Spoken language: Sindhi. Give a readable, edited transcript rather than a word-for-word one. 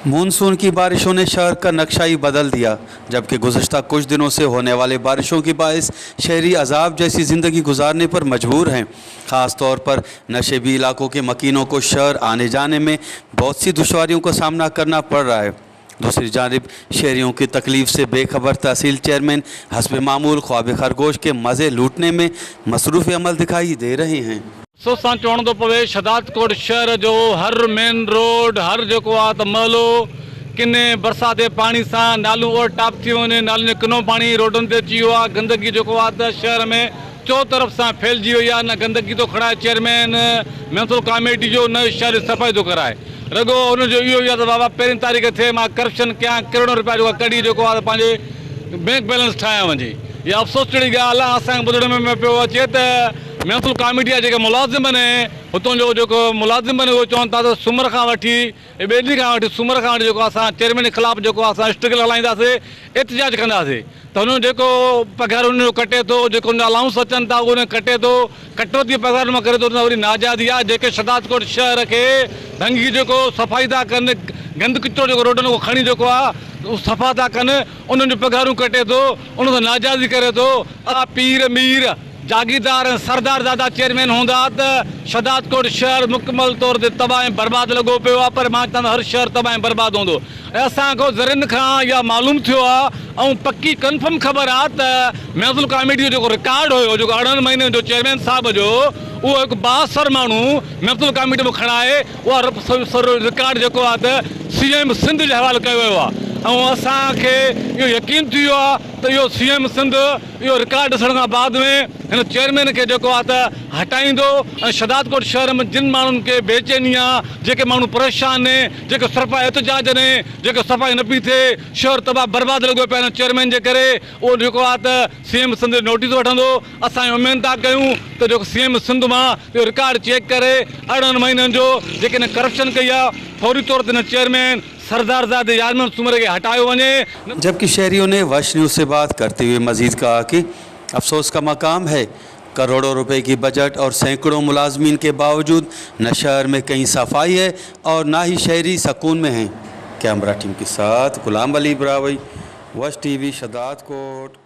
मानसून की बारिशों ने शहर का नक्शा ही बदल दिया, जबकि गुज़श्ता कुछ दिनों से होने वाले बारिशों के बायस शहरी अजाब जैसी ज़िंदगी गुजारने पर मजबूर हैं। ख़ास तौर पर नशेबी इलाकों के मकीनों को शहर आने जाने में बहुत सी दुश्वारियों का सामना करना पड़ रहा है। दूसरी जानिब शहरियों की तकलीफ़ से बेखबर तहसील चेयरमैन हस्ब मामूल ख्वाब खरगोश के मज़े लूटने में मसरूफ़ अमल दिखाई दे रहे हैं। अफसोस सां चवणो थो पवे शहदादकोट शहर जो हर मेन रोड हर जेको आहे त महलो ڪني برسات جي پاڻي سان ناليون اوور ٽاپ ٿي ويون آهن، نالين جو ڪنو پاڻي روڊن تي اچي ويو آهي، گندگي جيڪو آهي ته شهر ۾ چو طرف سان ڦهلجي وئي آهي، نه گندگي ٿو کڻائي چيئرمين ميونسپل ڪاميٽي جو نه شهر جي صفائي ٿو ڪرائي، رڳو ان جو اهو ئي آهي ته بابا پهرين تاريخ ٿئي مان ڪرپشن ڪيان ڪروڙين روپيا جيڪو ڪڍي جيڪو آهي ته پنهنجي بينڪ بيلنس ٺاهيان وڃي. اها افسوس جهڙي ڳالهه آهي اسان کي ٻڌڻ ۾ پيو اچي ته ميونسپل ڪاميٽي جا جيڪي ملازم آهن هتان جو جيڪو ملازم آهن اهي چون ٿا ته سومر کان وٺي ٻئي ڏينهن کان وٺي سومر کان وٺي جيڪو اسان چيئرمين جي خلاف جيڪو اسان اسٽرگل هلائينداسي احتجاج ڪنداسي ته هن جو جيڪو پگهار ان جو ڪٽي ٿو جيڪو ان جا الائونس اچن ٿا اهو ان ڪٽي ٿو ڪٽوتي پگهار مان ڪري ٿو ته وري ناجائزي آهي جيڪي شھدادڪوٽ شهر کي ڀنگي جيڪو صفائي ٿا ڪن گند ڪچرو جيڪو روڊن کان کڻي جيڪو آهي صفا ٿا ڪن انهن جون پگهارون ڪٽي ٿو انهن سان ناجائزي ڪري ٿو. پير مير جاگيردار ۽ سردار زادا چيئرمين هوندا ته شھدادڪوٽ شهر مڪمل طور تي تباهه ۽ برباد لڳو پيو آهي پر مان چوان ٿو هر شهر تباهه ۽ برباد هوندو ۽ اسان کي ذريعن کان اها معلوم ٿيو آهي ۽ پڪي ڪنفرم خبر آهي ته ميونسپل ڪاميٽي جو جيڪو رڪارڊ هيو جيڪو 18 مهينن جو چيئرمين صاحب جو اهو هڪ بااثر ماڻهو ميونسپل ڪاميٽي مان کڻائي اها رڪارڊ جيڪو آهي ته سي ايم سنڌ جي حوالي ڪيو ويو آهي ۽ اسان کي اهو يقين ٿي ويو آهي ته اهو سي ايم سنڌ اهو رڪارڊ ڏسڻ کان بعد ۾ هن چيئرمين کي جيڪو آهي ته هٽائيندو ۽ شھدادڪوٽ شهر ۾ جن ماڻهن کي بيچيني آهي جيڪي ماڻهو پريشان آهن جيڪي سرپا احتجاج آهن جيڪي صفائي نه پئي ٿئي شهر تباهه برباد لڳو پيو آهي هن چيئرمين جي ڪري اهو جيڪو آهي ته سي ايم سنڌ نوٽيس وٺندو اسان اهو اميد ٿا ڪيون ته جيڪو سي ايم سنڌ مان اهو رڪارڊ چيڪ ڪري 18 مهينن جو جيڪي هن ڪرپشن ڪئي آهي فوري طور تي هن چيئرمين سردار زادي يارمحمد سومري کي هٽايو وڃي. जबकि शहरियों ने वश न्यूज़ से बात करते हुए मजीद कहा कि अफसोस का मकाम है, करोड़ों रुपए की बजट और सैकड़ों मुलाजमीन के बावजूद न शहर में कहीं सफाई है और ना ही शहरी सकून में हैं। कैमरा टीम के साथ गुलाम अली ब्रावई, वश टीवी, शदादकोट।